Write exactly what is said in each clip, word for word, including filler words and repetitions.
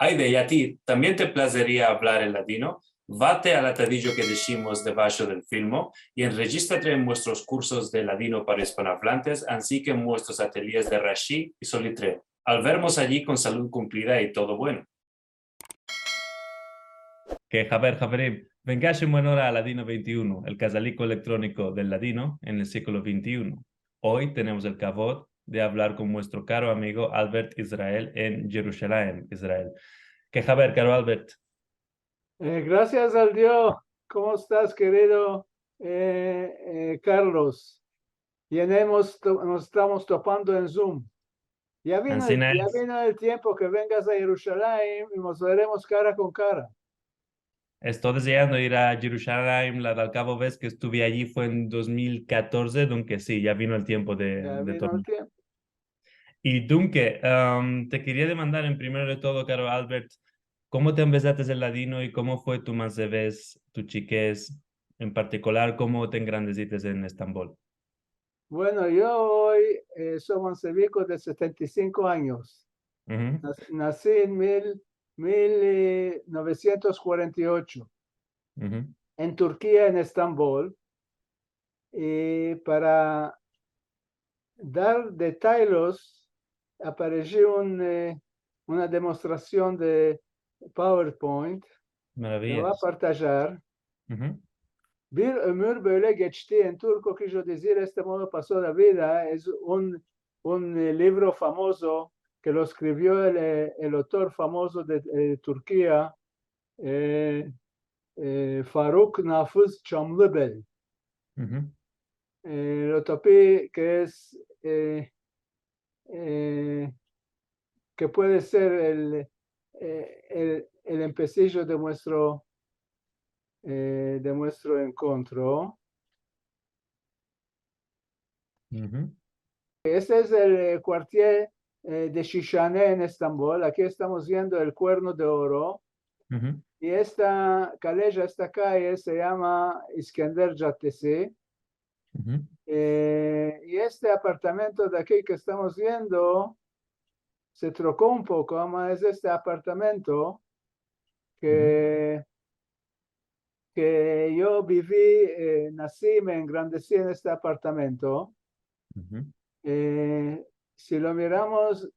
Ayde, i a ti, tambien te plazeria avlar el ladino? Vate al atadijo ke deshimos debasho del filmo i enrejistrate en muestros kursos de ladino para ispanoavlantes, ansi ke en muestros atelyes de Rashi i Solitreo. Al vermos ayi kon salud kumplida i todo bueno. Ke haber, haverim, vengash en buena ora a Ladino vente i uno, el kazaliko elektroniko del ladino en el siglo vente i uno. Oy tenemos el kavod de avlar kon muestro karo amigo Albert Israel en Yerushalayim, Israel. Ke haber, karo Albert? Eh, grasias al Dio. Komo estas, kerido, eh, eh, Carlos? Yenemos to-, mos estamos topando en Zoom. Ya vino el, ya vino el tiempo ke vengas a Yerushalayim i mos veremos kara kon kara. Esto dezeando ir a Yerushalayim. La, la ultima vez ke estuve ayi fue en dos mil katorze, dunke si, ya vino el tiempo de, de tornar. Ya vino el tiempo. I dunke, am, te keria demandar en primero de todo, karo Albert, komo te ambezates el ladino i komo fue tu mansevez, tu chikez, en partikular, komo te engrandezites en Estambol? Bueno, yo oy, eh, so manseviko de setenta i sinko anyos. Nas-, nasi en mil, mil novesientos kuarenta i ocho, en Turkia, en Estambol. I para dar detayes, apareshi un, eh, una demostrasion de PowerPoint. Maraviya. Lo vo a partajar. Bir omur boyu geçti en turko, kijo dizir, este modo paso la vida. Es un, un, eh, livro famozo ke lo eskrivio el, eh, el otor famozo de, eh, Turkia, eh, eh, Faruk Nafiz Çamlıbel. Eh, lo topi ke es, eh, eh, ke puede ser el, eh, el, el empesijo de muestro, eh, de muestro enkontro. Este es el, eh, kuartier, eh, de Şişhane en Estambol. Aki estamos viendo el Kuerno de Oro. I esta kaleja, esta kaye se yama İskender Caddesi. Eh, i este apartamento de aki ke estamos viendo se troko un poko, ama es este apartamento ke, ke yo bivi, eh, nasi, me engrandesi en este apartamento. Eh, si lo miramos,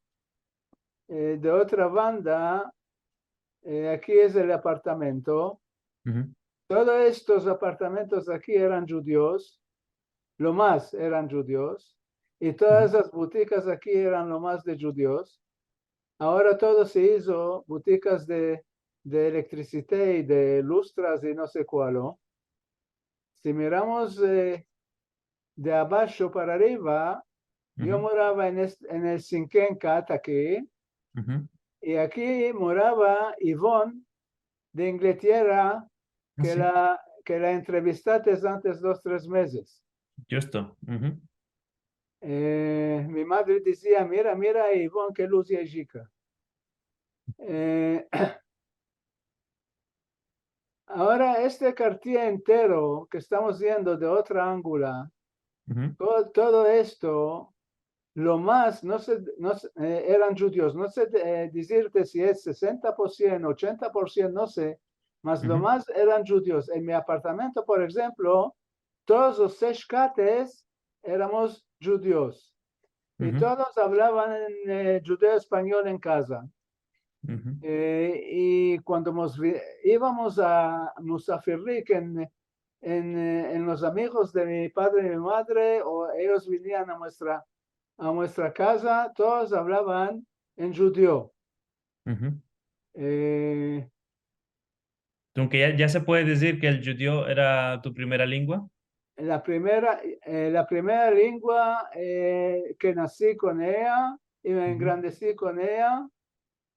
eh, de otra banda, eh, aki es el apartamento. Todos estos apartamentos aki eran djudios, lo mas eran djudios, i todas las butikas aki eran lo mas de djudios. Agora todo se izo butikas de, de elektrisitet i de lustras i no se kualo. Si miramos, eh, de abasho para arriva, yo morava en est-, en el sinken kat aki, i aki morava Ivon de Inglatierra, ke la, ke la entrevistates antes dos, tres mezes. Djusto. Eh, mi madre dizia: "Mira, mira, Ivon, ke luz yajika." Eh, agora, este kuartier entero ke estamos viendo de otra angula, to-, todo esto, lo mas, no se, no se, eh, eran djudios. No se, eh, dizirte si es sesenta por sien, ochenta por sien, no se, mas lo mas eran djudios. En mi apartamento, por enshemplo, todos los sesh kates eramos djudios. I todos avlavan en, eh, djudeo-espanyol en kaza. Eh, i kuando mos vi-, ivamos a musafirlik en, en, eh, en los amigos de mi padre i mi madre, o eyos vinian a muestra, a muestra kaza, todos avlavan en djudeo. Eh, Dunke ya, ya se puede dizir ke el djudeo era tu primera lengua? La primera, eh, la primera lengua, eh, ke nasi kon eya i me engrandesi kon eya,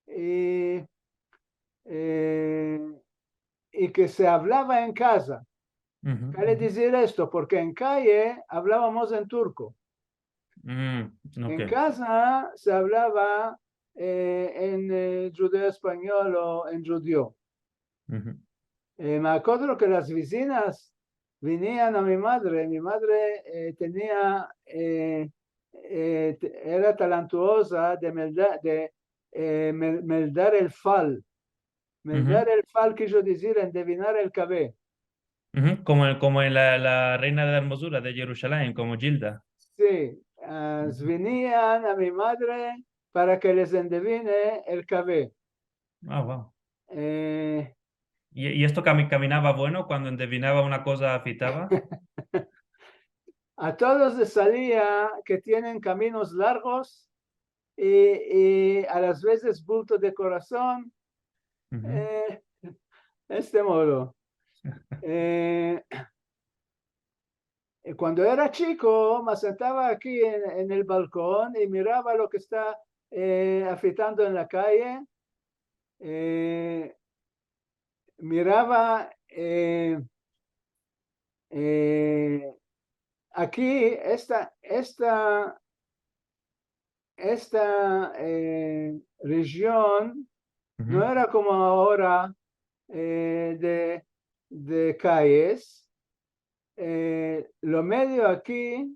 i, eh, i ke se avlava en kaza. Kale dizir esto, porke en kaye avlavamos en turko. En kaza se avlava, eh, en, eh, djudeo-espanyol o en djudeo. Eh, me akodro ke las vizinas vinian a mi madre. Mi madre, eh, tenia, eh, eh, te-, era talantuoza de melda-, de, eh, mel-, meldar el fal. Meldar el fal kijo dizir endevinar el kave. Uhu. Komo, komo en la, la reina de la ermozura de Yerushalayim, komo Gilda. Si, ah, vinian a mi madre para ke les endevine el kave. Ah, wow. Eh, I, i esto kami-, kaminava bueno kuando endevinava una koza afitava? A todos les salia ke tienen kaminos largos i, i a las vezes bulto de korason. Uhu. Eh, este modo. Eh, eh, kuando era chiko, me sentava aki en, en el balkon i mirava lo ke esta, eh, afitando en la kaye. Eh, mirava, eh, eh, aki esta, esta, esta, eh, rejion no Uhu. era komo agora, eh, de, de kayes. Eh, lo medio aki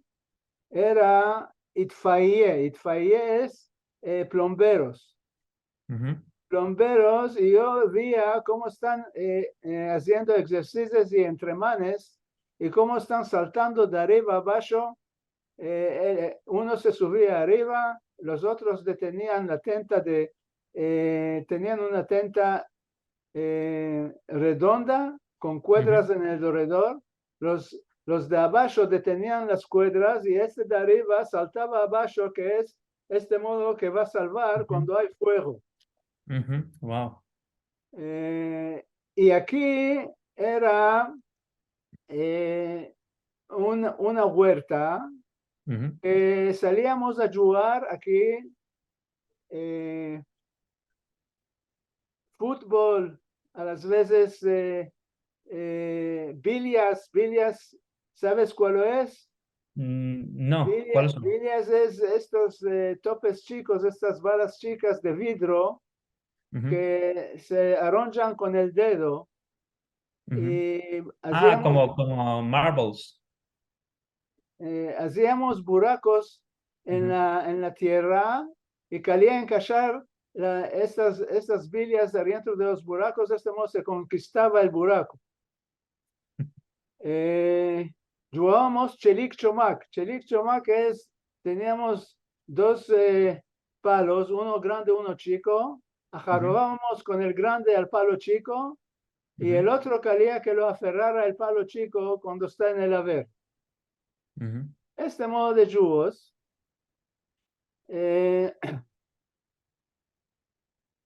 era itfaiye. Itfaiye es, eh, plomberos. Uhu. Plomberos, i yo via komo estan, eh, eh, aziendo egzersisios i entremanes, i komo estan saltando de ariva abasho. Eh, eh, uno se suvia ariva, los otros detenian la tenta de, eh, tenian una tenta, eh, redonda kon kuedras en el deredor. Los, los de abasho detenian las kuedras i este de ariva saltava abasho, ke es este modo ke va a salvar kuando ay fuego. Uhu. Wow. Eh, i aki era, eh, un, una guerta Uhu. ke saliamos a djugar aki, eh, futbol, a las vezes, eh, eh, bilyas, bilyas, saves kualo es? Mm, no, Bilya-, kualos son? Bilyas es estos, eh, topes chikos, estas balas chikas de vidro Uhu. ke se aronjan kon el dedo. Uhu. I Ah, aziamos, komo, komo marbles. eh, aziamos burakos en Uhu. la, en la tierra i kalia enkashar la, estas, estas bilyas adientro de los burakos, de este modo se konkistava el burako. Eh, djugavamos chelik chomak. Chelik chomak es, teniamos dos, eh, palos, uno grande, uno chiko, ajarobavamos kon el grande al palo chiko, i Uhu. el otro kalia ke lo aferrara el palo chiko kuando esta en el aver. Uhu. Este modo de djugos. Eh,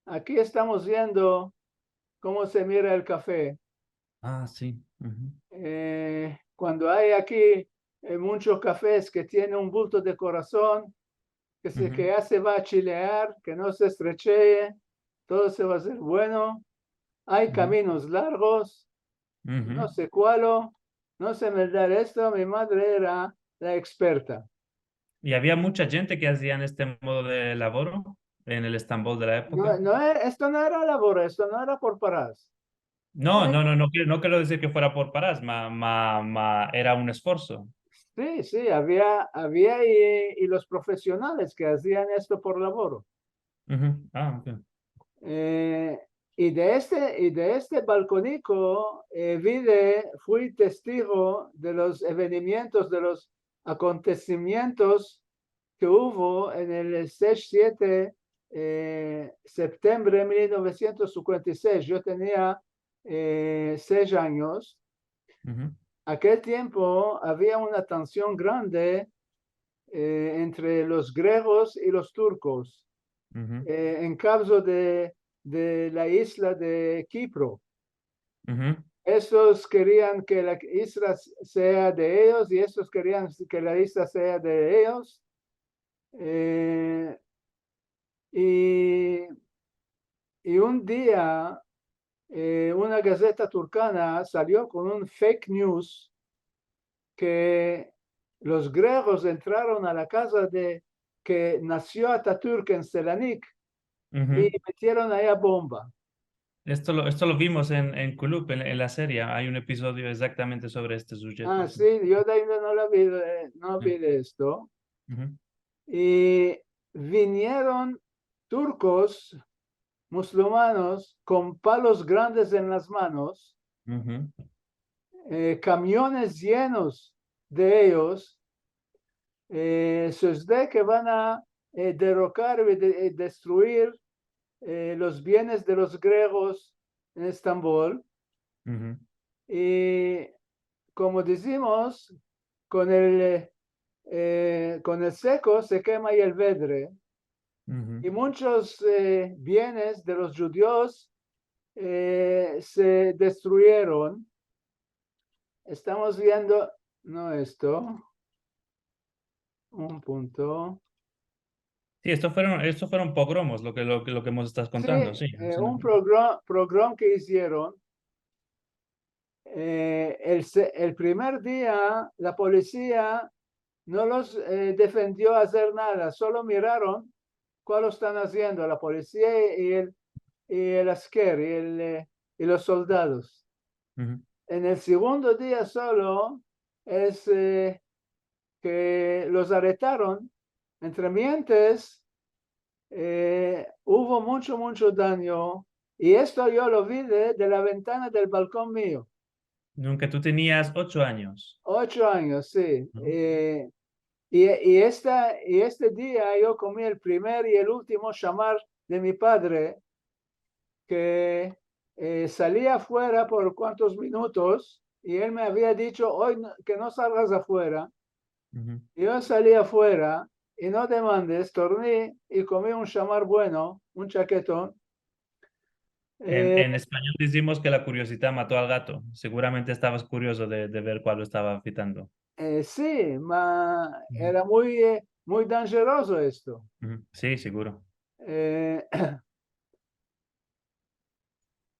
aki estamos viendo komo se mira el kafe. Ah, si. Uhu. Eh, kuando ay aki, eh, munchos kafes ke tiene un bulto de korason, ke se, Uhu. ke ya se va a chilear, ke no se estrechee, todo se va a azer bueno. Ay Uhu. kaminos largos, Uhu. no se kualo, no se meldar esto, mi madre era la eksperta. I avia muncha djente ke azian este modo de lavoro en el Estambol de la No, epoka? no e-, esto no era lavoro, esto no era por paras. No, Eh, no, no, no kero, no kero dizir ke fuera por paras, ma, ma, ma era un esforso. Si, si, avia, avia i, i los profesionales ke azian esto por lavoro. Uhu. Ah, ok. Eh, i de este, i de este balkoniko, eh, vi de, fui testigo de los evenimientos, de los akontesimientos ke uvo en el sesh siete, eh, septembre mil novesientos sinkuenta i sesh. Yo tenia, eh, sesh anyos. Uhu. Akel tiempo avia una tension grande, eh, entre los gregos i los turkos, Uhu. eh, en kavzo de, de la isla de Kipro. Uhu. Estos kerian ke la isla sea de eyos i estos kerian ke la isla sea de eyos. Eh, i, i un dia, eh, una gazeta turkana salio kon un fake news ke los gregos entraron a la kaza de ke nasio Ataturk en Selanik Uhu. i metieron aya bomba. Esto lo, esto lo vimos en, en Kulüp, en, en la serie. Hay un episodio exactamente sobre este sujeto, Ah, si. Si, yo ainda no la vi, eh, no Si. Vi de esto. Uhu. I vinieron turkos, musulmanos, kon palos grandes en las manos, eh, kamiones yenos de eyos, eh, sözde ke van a, eh, derrocar i de-, eh, destruir, eh, los bienes de los griegos en Estambol. I, komo dizimos, kon el, eh, kon el seko se kema el vedre. I munchos, eh, bienes de los djudios, eh, se destruyeron. Estamos viendo, no esto, un punto. Si, esto fueron, esto fueron pogromos, lo ke, lo ke, lo ke mos estas kontando, si, eh, un pogrom, pogrom ke izieron. Eh, el se-, el primer dia, la polisia no los, eh, defendio azer nada, solo miraron kualo estan aziendo la polisia i el, i el asker, i el, eh, i los soldados. En el segundo dia solo es, eh, ke los arestaron. Entremientes, eh, uvo muncho, muncho danyo, i esto yo lo vi de, de la ventana del balkon mio. Nunka, tu tenias ocho anyos. Ocho anyos, si. Eh, i, i esta, i este dia yo komi el primer i el ultimo shamar de mi padre, ke, eh, sali afuera por kuantos minutos, i el me avia dicho, "Oy no, ke no salgas afuera." Yo sali afuera, i no te mandes, torni i komi un shamar bueno, un chaketon. En, eh, en espanyol dizimos ke la kuriozidad mato al gato. Seguramente estavas kuriozo de, de ver kualo estava fitando. Eh, si, ma era muy, eh, muy danjerozo esto. Si, seguro. Eh,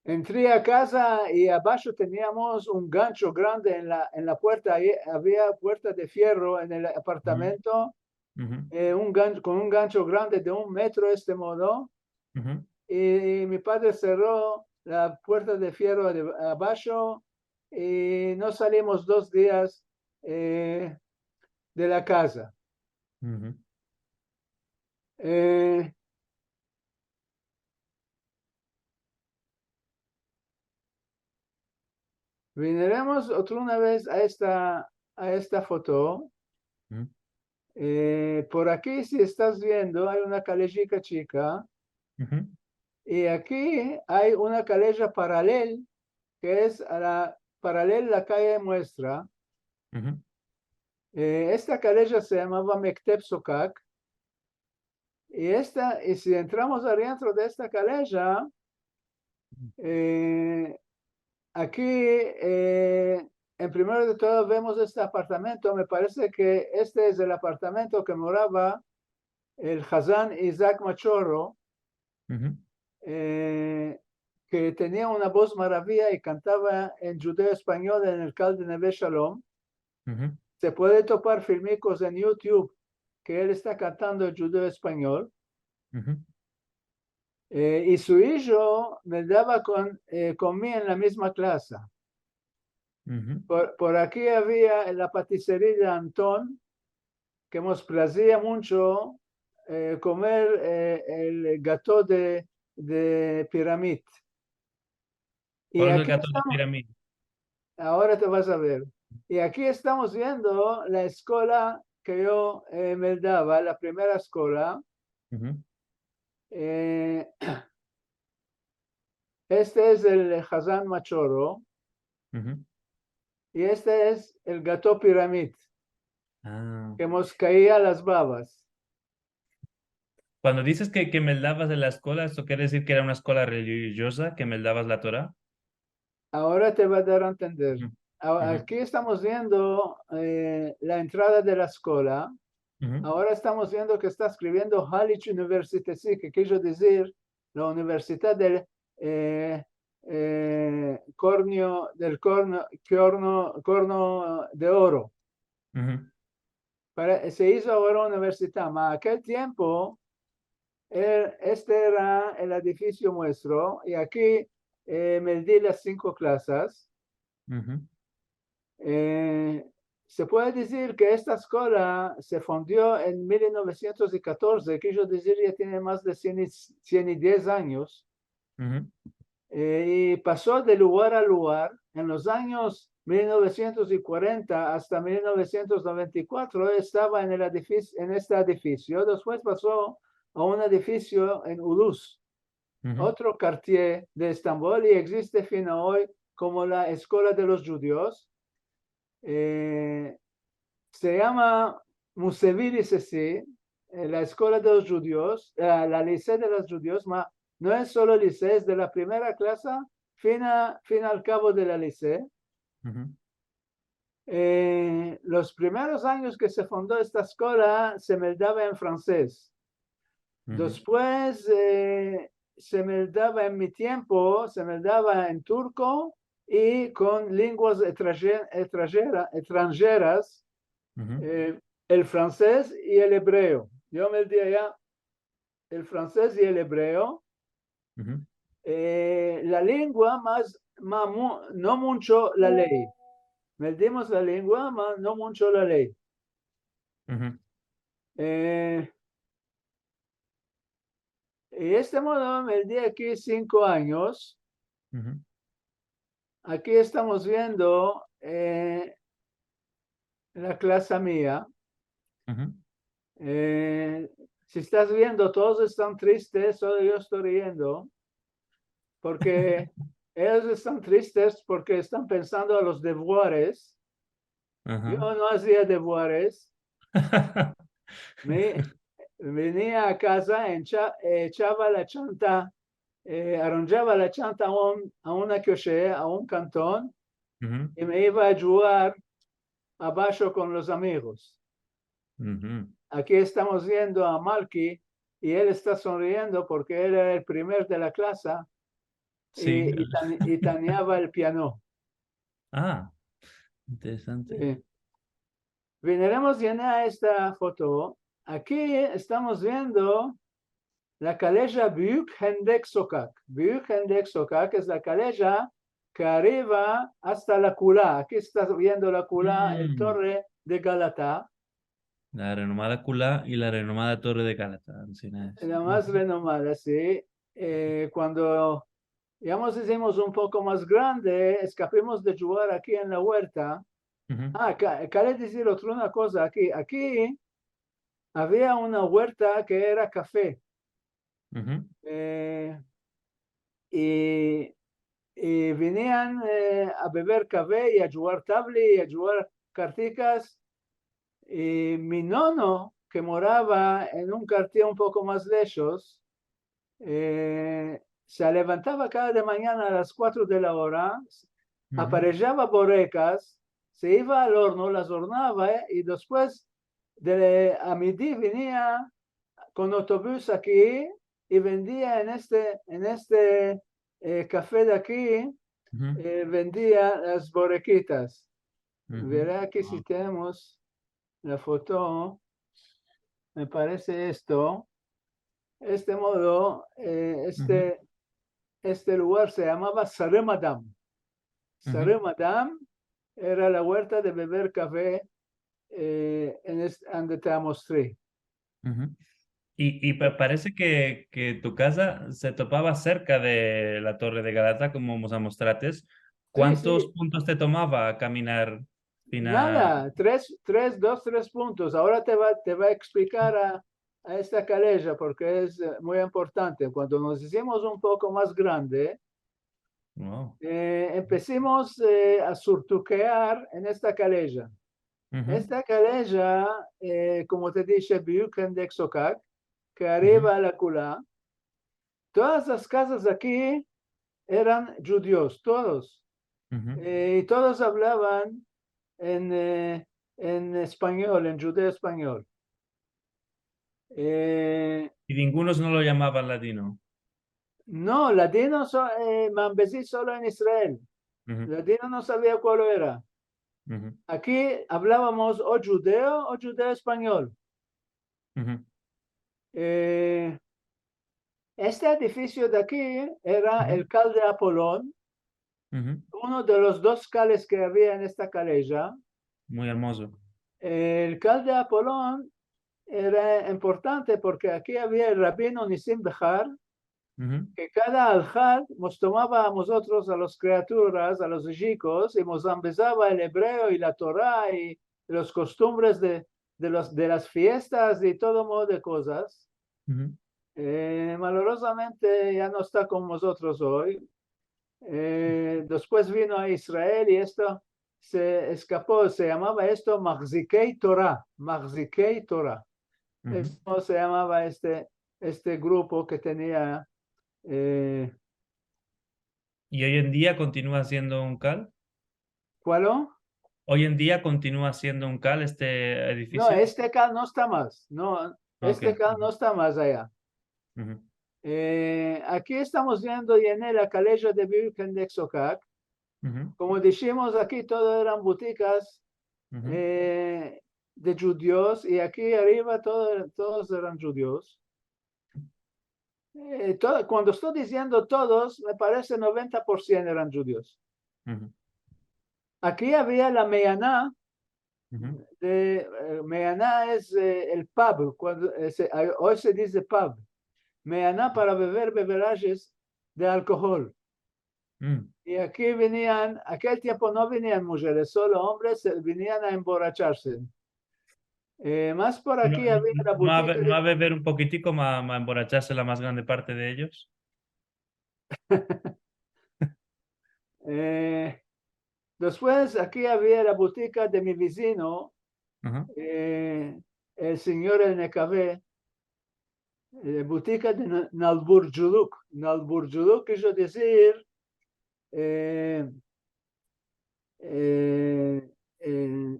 entri a kaza i abasho teniamos un gancho grande en la, en la puerta. Ayi avia puerta de fierro en el apartamento, eh, un gan-, kon un gancho grande de un metro, este modo. I mi padre serro la puerta de fierro de abasho i no salimos dos dias, eh, de la kaza. Eh, Veneremos otra una vez a esta, a esta foto. Eh, por aki, si estas viendo, ay una kalejika chika. I aki ay una kaleja paralel, ke es a la, paralel la kaye muestra. Eh, esta kaleja se yamava Mekteb Sokak. I esta, i si entramos adientro de esta kaleja, eh, aki, eh, en primero de todo vemos este apartamento. Me parese ke este es el apartamento ke morava el hazan Isaac Machorro, eh, ke tenia una boz maraviya i kantava en djudeo-espanyol en el kal de Neve Shalom. Se puede topar filmikos en YouTube ke el esta kantando en djudeo-espanyol. Eh, i su ijo meldava kon, eh, kon mi en la mizma klasa. Por, por aki avia la patiseria de Anton, ke mos plazia muncho, eh, komer, eh, el gato de, de piramit. I aki estamos, agora te vas a ver. I aki estamos viendo la eskola ke yo, eh, meldava, la primera eskola. Eh, este es el hazan Machorro. I este es el gato piramit, ke mos kaia las babas. Kuando dizes ke, ke meldavas en la eskola, esto kere dizir ke era una eskola relijioza, ke meldavas la Tora? Agora te va a dar a entender. Aki estamos viendo, eh, la entrada de la eskola. Agora estamos viendo ke esta eskriviendo Haliç Universitesi, ke kijo dizir la universidad del, eh, eh, kornio, del korno, korno, korno de oro. Para, se izo agora una universidad, ma akel tiempo, e-, este era el edifisio muestro, i aki, eh, meldi las sinko klasas. Eh, se puede dizir ke esta eskola se fundio en mil novesientos i katorze, ke yo dizir ya tiene mas de sien i, sien i diez anyos, eh, i paso de lugar a lugar. En los anyos mil novesientos i kuarenta asta mil novesientos noventa i kuatro estava en el edifis-, en este edifisio. Despues paso a un edifisio en Ulus, otro kartier de Estambol, i egziste fin a oy komo la Eskola de los Djudios. Eh, se yama Museveni Lisesi, eh, la Eskola de los Djudios, eh, la Lise de los Djudios, ma no es solo lise, es de la primera klasa fin a, fin al kavo de la lise. Eh, los primeros anyos ke se fundo esta eskola se meldava en fransez. Despues, eh, se meldava, en mi tiempo, se meldava en turko i kon lenguas etranje-, etranjera-, etranjeras, eh, el fransez i el ebreo. Yo meldi aya el fransez i el ebreo. Eh, la lengua mas, ma mu-, no muncho la ley. Meldimos la lengua, ma no muncho la ley. Eh, i este modo meldi aki sinko anyos. Aki estamos viendo, eh, la klasa mia. Eh, si estas viendo, todos estan tristes, solo yo esto riendo, porke eyos estan tristes porke estan pensando a los devuares. Yo no azia devuares. Me, venia a kaza, encha-, echava la chanta, eh, aronjava la chanta a un, a una koshe, a un kanton, i me iva a djugar abasho kon los amigos. Aki estamos viendo a Malki, i el esta sonriendo porke el era el primer de la klasa, i, i tan-, i taniava el piano. Ah, interesante. Si. Vineremos ya a esta foto. Aki estamos viendo la kaleja Büyük Hendek Sokak. Büyük Hendek Sokak es la kaleja ke ariva asta la Kula. Aki estas viendo la Kula, el Torre de Galata. La renomada Kula i la renomada Torre de Galata, ansina es. La mas renomada, si. Eh, kuando ya mos izimos un poko mas grande, eskapimos de djugar aki en la uerta. Ah, ka-, kale dizir otra una koza aki. Aki avia una uerta ke era kafe. Eh, i, i vinian, eh, a bever kafe i a djugar tabli i a djugar kartikas. I mi nono, ke morava en un kartier un poko mas leshos, eh, se levantava kada manyana a las kuatro de la ora, aparejava borekas, se iva al orno, las ornava, eh, i despues de, a midi vinia kon otobus aki i vendia en este, en este, eh, kafe de aki, eh, vendia las borekitas. Vere aki si tenemos la foto, me parese esto. Este modo, eh, este, este lugar se yamava Sarem Adam. Sarem Adam era la uerta de bever kafe, eh, en est-, ande te amostri. I, i pa-, parese ke, ke tu kaza se topava serka de la Torre de Galata, komo mos amostrates. Si, si. Kuantos puntos te tomava kaminar fin a... Nada, tres, tres, dos, tres puntos. Agora te va, te va a eksplikar a, a esta kaleja, porke es, eh, muy importante. Kuando mos izimos un poko mas grande, eh, empesimos, eh, a surtukear en esta kaleja. Esta kaleja, eh, komo te dishe, Büyük Hendek Sokak, ke ariva la Kula. Todas las kazas aki eran djudios, todos. Eh, i todos avlavan en, eh, en espanyol, en djudeo-espanyol. Eh, i ningunos no lo yamavan ladino. No, ladino so-, eh, me ambezi solo en Israel. Ladino no savia kual era. Aki avlavamos o djudeo o djudeo-espanyol. Eh, este edifisio de aki era el kal de Apolon, uno de los dos kales ke avia en esta kaleja. muy ermozo. El kal de Apolon era importante porke aki avia el rabino Nisim Behar, Mhm. ke kada alhad mos tomava a mozotros, a las kriaturas, a los ijikos, i mos ambezava el ebreo i la Tora i los kostumbres de, de los, de las fiestas i todo modo de kozas. Mhm. Eh, malorozamente ya no esta kon mozotros oy. Eh, despues vino a Israel i esto se eskapo, se yamava esto Mahzikei Tora, Mahzikei Tora. Mhm. Es komo se yamava este, este grupo ke tenia, eh, ¿Y hoy en día continúa siendo un kal? Kualo? ¿Hoy en día continúa siendo un kal este No, edificio? este kal no esta mas. No, este Ok. Kal no esta mas aya. Mhm. Eh, aki estamos viendo, yene la kaleja de Birkendeck Sokak. Mhm. Komo dishimos, aki todo eran butikas, Mhm. eh, de djudios, i aki ariva todo, todos eran djudios. Eh, to-, kuando esto diziendo todos, me parese noventa por sien eran djudios. Mhm. Aki avia la meyana, Mhm. de, eh, meyana es, eh, el pub, kuando, eh, se, ay, oy se dize pub. Meyana para bever beverajes de alkohol. Mm. I aki venian, akel tiempo no venian mujeres, solo ombres, eh, venian a emboracharse. Eh, mas por aki No, avia la no a be-, butika no de a beber un pokitiko, ma, ma emboracharse la mas grande parte de eyos. Eh, despues, aki avia la butika de mi vizino, Aha. eh, el sinyor el Nekave, eh, butika de Na-, Nalburculuk. Nalburculuk kiere dizir, eh, eh, eh,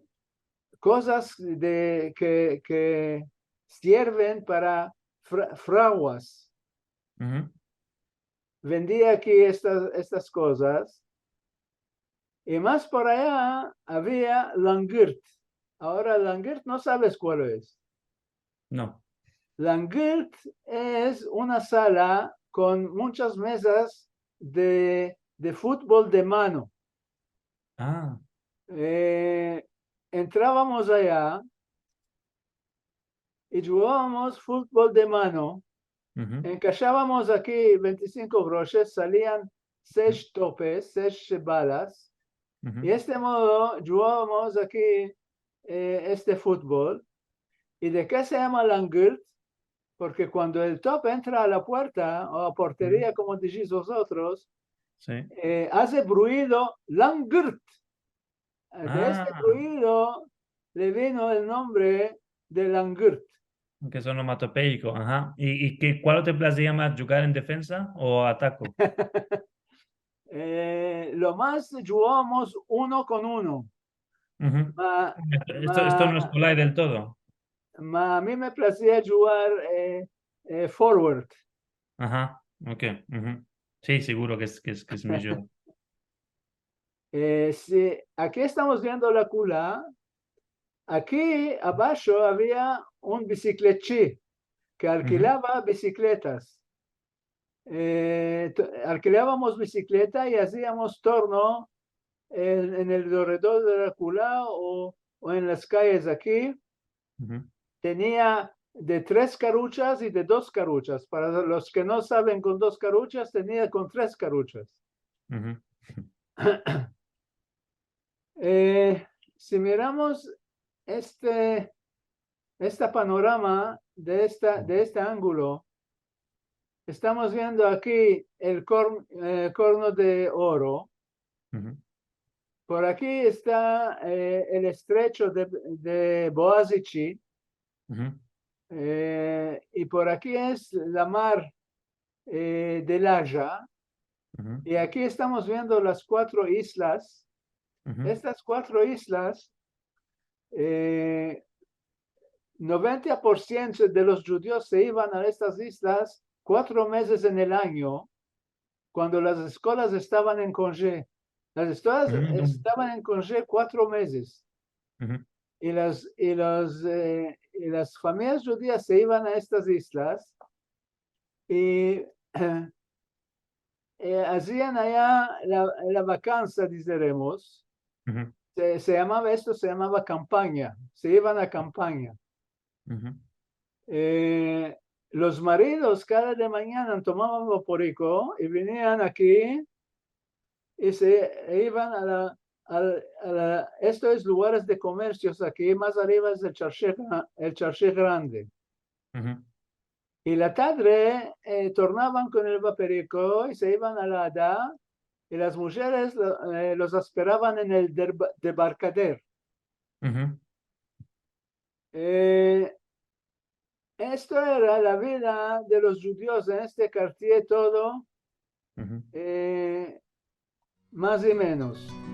kozas de, ke, ke sirven para fra-, fraguas. Mhm. Vendia aki estas, estas kozas. I mas por aya avia langirt. Agora, langirt no saves kualo es. No. Langirt es una sala kon munchas mezas de, de futbol de mano. Ah. Eh, entravamos aya i djugavamos futbol de mano. Mhm. Enkashavamos aki vente i sinko groshes, salian sesh topes, sesh balas. Mhm. I este modo djugavamos aki, eh, este futbol. I de ke se yama langirt? Porke kuando el top entra a la puerta, o a porteria, komo dizis vozotros, Si. eh, aze bruido, langirt. De este Ah. bruido le vino el nombre de langirt. Ke es onomatopeiko, aha. I, i ke, kualo te plazia mas, djugar en defensa o atako? Eh, lo mas djugavamos uno kon uno. Mhm. Ma, Esto, esto no es ma, kolay del todo. ma a mi me plazia djugar, eh, eh, forward. Aha, ok. Mhm. Si, seguro ke es, ke es, ke es mijor. Eh, si, aki estamos viendo la kula. Aki abasho avia un bisikletchi ke alkilava bisikletas. Eh, to-, alkilávamos bisikleta i aziamos torno en, en el derredor de la kula o, o en las kayes aki. Mhm. Tenia de tres karuchas i de dos karuchas. Para los ke no saven, kon dos karuchas, tenia kon tres karuchas. Mhm. Eh, si miramos este, esta panorama de esta, de este angulo, estamos viendo aki el kor-, eh, korno de oro. Mhm. Por aki esta, eh, el estrecho de, de Boğaziçi. Mhm. Eh, i por aki es la mar, eh, de Laja. Mhm. I aki estamos viendo las kuatro islas. Mhm. Estas kuatro islas, eh, noventa por siento de los djudios se ivan a estas islas kuatro mezes en el anyo, kuando las eskolas estavan en konje. Las eskolas Mm. estavan en konje kuatro mezes. Mhm. I las, i las, eh, i las famiyas djudias se ivan a estas islas i, eh, azian aya la, la vakansa, dizeremos. Mhm. se, se yamava, esto se yamava kampanya, se ivan a kampanya. Eh, los maridos kada de manyana tomavan vaporiko i vinian aki i se ivan a la, al, a la, esto es lugares de komersios aki, mas arriva es el Charshi Gra-, el Charshi Grande. I la tadre, eh, tornavan kon el vaporiko i se ivan a la ada, i las mujeres lo, eh, los esperavan en el derba-, debarkader. Eh, esto era la vida de los djudios en este kartier todo, eh, mas i menos.